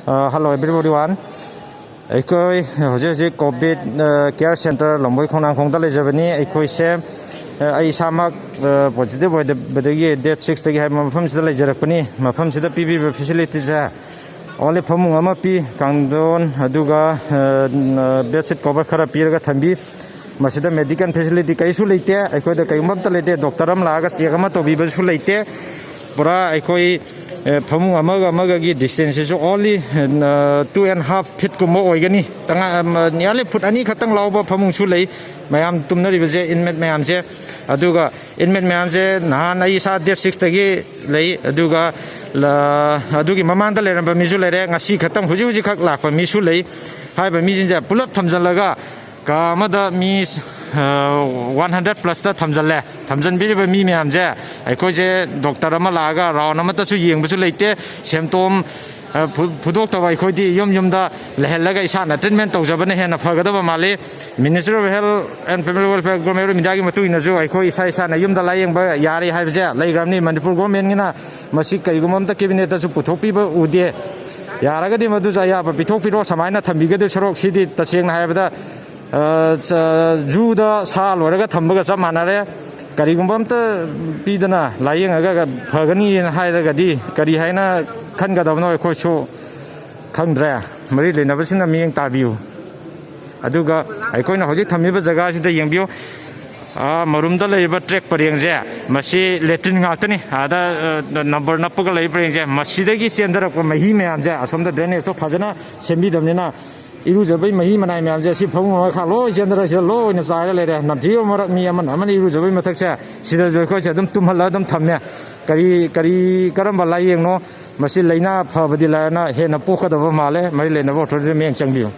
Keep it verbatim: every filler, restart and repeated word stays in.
Hello everyone. ꯑꯩꯈꯣꯏ ꯍꯧꯖꯤꯛ ꯍꯧꯖꯤꯛ ꯀꯣꯚꯤꯗ ꯀꯦꯌꯔ ꯁꯦꯟꯇꯔ ꯂꯝꯕꯣꯏ ꯈꯣꯡꯅꯥꯡꯈꯣꯡꯗ ꯂꯩꯖꯕꯅꯤ꯫ ꯑꯩꯈꯣꯏꯁꯦ, ꯑ, ꯑꯩ ꯏꯁꯥꯃꯛ ꯄꯣꯖꯤꯇꯤꯚ ꯑꯣꯏꯗꯕꯗꯒꯤ ꯗꯦꯠ ꯁꯤꯛꯁꯇꯒꯤ ꯍꯥꯏꯕ ꯃꯐꯝꯁꯤꯗ ꯂꯩꯖꯔꯛꯄꯅꯤ꯫ ꯃꯐꯝꯁꯤꯗ ꯄꯤꯕꯤꯕ ꯐꯦꯁꯤꯂꯤꯇꯤꯁꯦ ꯑꯣꯟꯂꯤ ꯐꯃꯨꯡ ꯑꯃ ꯄꯤ, ꯀꯥꯡꯊꯣꯟ, ꯑꯗꯨꯒ ꯕꯦꯗꯁꯤꯠ ꯀꯣꯚꯔ ꯈꯔ ꯄꯤꯔꯒ ꯊꯝꯕꯤ꯫ ꯃꯁꯤꯗ ꯃꯦꯗꯤꯀꯦꯜ ꯐꯦꯁꯤꯂꯤꯇꯤ ꯀꯔꯤꯁꯨ ꯂꯩꯇꯦ꯫ ꯑꯩꯈꯣꯏꯗ ꯀꯔꯤꯒꯨꯝꯕ ꯑꯝꯇ ꯂꯩꯇꯦ꯫ ꯗꯣꯛꯇꯔ ꯑꯃ ꯂꯥꯛꯑꯒ ꯆꯦꯛ ꯑꯃ ꯇꯧꯕꯤꯕꯁꯨ ꯂꯩꯇꯦ꯫ ꯄꯨꯔꯥ ꯑꯩꯈꯣꯏ, ꯑꯦ, ꯐꯃꯨꯡ ꯑꯃꯒ ꯑꯃꯒꯒꯤ ꯗꯤꯁꯇꯦꯟꯁꯁꯤꯁꯨ ꯑꯣꯟꯂꯤ ꯇꯨ ꯑꯦꯟ ꯍꯥꯐ ꯐꯤꯠꯀꯨꯝꯕ ꯑꯣꯏꯒꯅꯤ꯫ ꯇꯉꯥꯏ ꯅꯤꯌꯔꯂꯤ ꯐꯨꯠ ꯑꯅꯤ ꯈꯛꯇꯪ ꯂꯥꯎꯕ ꯐꯃꯨꯡꯁꯨ ꯂꯩ꯫ ꯃꯌꯥꯝ ꯇꯨꯝꯅꯔꯤꯕꯁꯦ, ꯏꯟꯃꯦꯠ ꯃꯌꯥꯝꯁꯦ꯫ ꯑꯗꯨꯒ ꯏꯟꯃꯦꯠ ꯃꯌꯥꯝꯁꯦ ꯅꯍꯥꯟ ꯑꯩ ꯏꯁꯥ ꯗꯦꯠ ꯁꯤꯛꯁꯇꯒꯤ ꯂꯩ꯫ ꯑꯗꯨꯒ ꯂ-, ꯑꯗꯨꯒꯤ ꯃꯃꯥꯡꯗ ꯂꯩꯔꯝꯕ ꯃꯤꯁꯨ ꯂꯩꯔꯦ꯫ ꯉꯁꯤ ꯈꯛꯇꯪ, ꯍꯧꯖꯤꯛ ꯍꯧꯖꯤꯛꯈꯛ ꯂꯥꯛꯄ ꯃꯤꯁꯨ ꯂꯩ꯫ ꯍꯥꯏꯔꯤꯕ ꯃꯤꯁꯤꯡꯁꯦ ꯄꯨꯂꯞ ꯊꯝꯖꯤꯜꯂꯒ ꯀꯥ ꯑꯃꯗ ꯃꯤ, ꯑ, ꯋꯥꯟ ꯍꯟꯗ꯭ꯔꯦꯠ ꯄ꯭ꯂꯁꯇ ꯊꯝꯖꯤꯜꯂꯦ꯫ ꯊꯝꯖꯤꯟꯕꯤꯔꯤꯕ ꯃꯤ ꯃꯌꯥꯝꯁꯦ, ꯑꯩꯈꯣꯏꯁꯦ ꯗꯣꯛꯇꯔ ꯑꯃ ꯂꯥꯛꯑꯒ ꯔꯥꯎꯟ ꯑꯃꯠꯇꯁꯨ ꯌꯦꯡꯕꯁꯨ ꯂꯩꯇꯦ꯫ ꯁꯦꯝꯇꯣꯝ, ꯑ, ꯐꯨ-, ꯐꯨꯗꯣꯛꯇꯕ ꯑꯩꯈꯣꯏꯗꯤ ꯌꯨꯝ ꯌꯨꯝꯗ ꯂꯩꯍꯜꯂꯒ ꯏꯁꯥꯅ ꯇ꯭ꯔꯤꯠꯃꯦꯟ ꯇꯧꯖꯕꯅ ꯍꯦꯟꯅ ꯐꯒꯗꯕ ꯃꯥꯜꯂꯤ꯫ Ministry of Health and Family Welfare, Government of Indiaꯒꯤ ꯃꯇꯨꯡ ꯏꯟꯅꯁꯨ ꯑꯩꯈꯣꯏ ꯏꯁꯥ ꯏꯁꯥꯅ ꯌꯨꯝꯗ ꯂꯥꯌꯦꯡꯕ ꯌꯥꯔꯦ ꯍꯥꯏꯕꯁꯦ ꯂꯩꯈ꯭ꯔꯕꯅꯤ꯫ ꯃꯅꯤꯄꯨꯔ ꯒꯣꯔꯃꯦꯟꯒꯤꯅ ꯃꯁꯤ ꯀꯔꯤꯒꯨꯝꯕ ꯑꯝꯇ ꯀꯦꯕꯤꯅꯦꯠꯇꯁꯨ ꯄꯨꯊꯣꯛꯄꯤꯕ ꯎꯗꯦ꯫ ꯌꯥꯔꯒꯗꯤ ꯃꯗꯨꯁꯨ ꯑꯌꯥꯕ ꯄꯤꯊꯣꯛꯄꯤꯔꯣ꯫ ꯁꯨꯃꯥꯏꯅ ꯊꯝꯕꯤꯒꯗꯣꯏ ꯁꯔꯨꯛ, ꯁꯤꯗꯤ ꯇꯁꯦꯡꯅ ꯍꯥꯏꯔꯕꯗ, ꯑ, ꯆ-, ꯖꯨꯗ ꯁꯥ ꯂꯣꯏꯔꯒ ꯊꯝꯕꯒ ꯆꯞ ꯃꯥꯟꯅꯔꯦ꯫ ꯀꯔꯤꯒꯨꯝꯕ ꯑꯝꯇ ꯄꯤꯗꯅ ꯂꯥꯌꯦꯡꯉꯒ ꯐꯒꯅꯤꯅ ꯍꯥꯏꯔꯒꯗꯤ ꯀꯔꯤ ꯍꯥꯏꯅ ꯈꯟꯒꯗꯕꯅꯣ ꯑꯩꯈꯣꯏꯁꯨ ꯈꯪꯗ꯭ꯔꯦ꯫ ꯃꯔꯤ ꯂꯩꯅꯕꯁꯤꯡꯅ ꯃꯤꯠꯌꯦꯡ ꯇꯥꯕꯤꯌꯨ꯫ ꯑꯗꯨꯒ ꯑꯩꯈꯣꯏꯅ ꯍꯧꯖꯤꯛ ꯊꯝꯃꯤꯕ ꯖꯒꯥꯁꯤꯗ ꯌꯦꯡꯕꯤꯌꯨ꯫ ꯑꯥ, ꯃꯔꯨꯝꯗ ꯂꯩꯔꯤꯕ ꯇ꯭ꯔꯦꯛ ꯄꯔꯦꯡꯁꯦ, ꯃꯁꯤ ꯂꯦꯇ꯭ꯔꯤꯟ ꯉꯥꯛꯇꯅꯤ꯫ ꯑꯥꯗ, ꯑ, ꯅꯝꯕꯔ ꯅꯞꯄꯒ ꯂꯩꯕ ꯄꯔꯦꯡꯁꯦ, ꯃꯁꯤꯗꯒꯤ ꯆꯦꯟꯊꯔꯛꯄ ꯃꯍꯤ ꯃꯌꯥꯝꯁꯦ ꯑꯁꯣꯝꯗ ꯗ꯭ꯔꯦꯅꯦꯖꯇꯣ ꯐꯖꯅ ꯁꯦꯝꯕꯤꯗꯕꯅꯤꯅ ꯏꯔꯨꯖꯕꯒꯤ ꯃꯍꯤ ꯃꯅꯥꯏ ꯃꯌꯥꯝꯁꯦ ꯑꯁꯤ ꯐꯃꯨꯡ ꯃꯈꯥ ꯂꯣꯏ ꯆꯦꯟꯊꯔ ꯁꯤꯗ ꯂꯣꯏꯅ ꯆꯥꯏꯔ ꯂꯩꯔꯦ꯫ ꯅꯝꯊꯤꯕ ꯃꯔꯛ ꯃꯤ ꯑꯃꯅ ꯑꯃꯅ ꯏꯔꯨꯖꯕꯒꯤ ꯃꯊꯛꯁꯦ ꯁꯤꯗꯁꯨ ꯑꯩꯈꯣꯏꯁꯦ ꯑꯗꯨꯝ ꯇꯨꯝꯍꯜꯂꯒ ꯑꯗꯨꯝ ꯊꯝꯃꯦ꯫ ꯀꯔꯤ, ꯀꯔꯤ, ꯀꯔꯝꯕ ꯂꯥꯏꯌꯦꯡꯅꯣ? ꯃꯁꯤ ꯂꯥꯏꯅꯥ ꯐꯕꯗꯤ ꯂꯥꯏꯔꯅ ꯍꯦꯟꯅ ꯄꯣꯛꯀꯗꯕ ꯃꯥꯜꯂꯦ꯫ ꯃꯔꯤ ꯂꯩꯅꯕ ꯑꯣꯊꯣꯔꯤꯇꯤꯗ ꯃꯤꯠꯌꯦꯡ ꯆꯪꯕꯤꯌꯨ꯫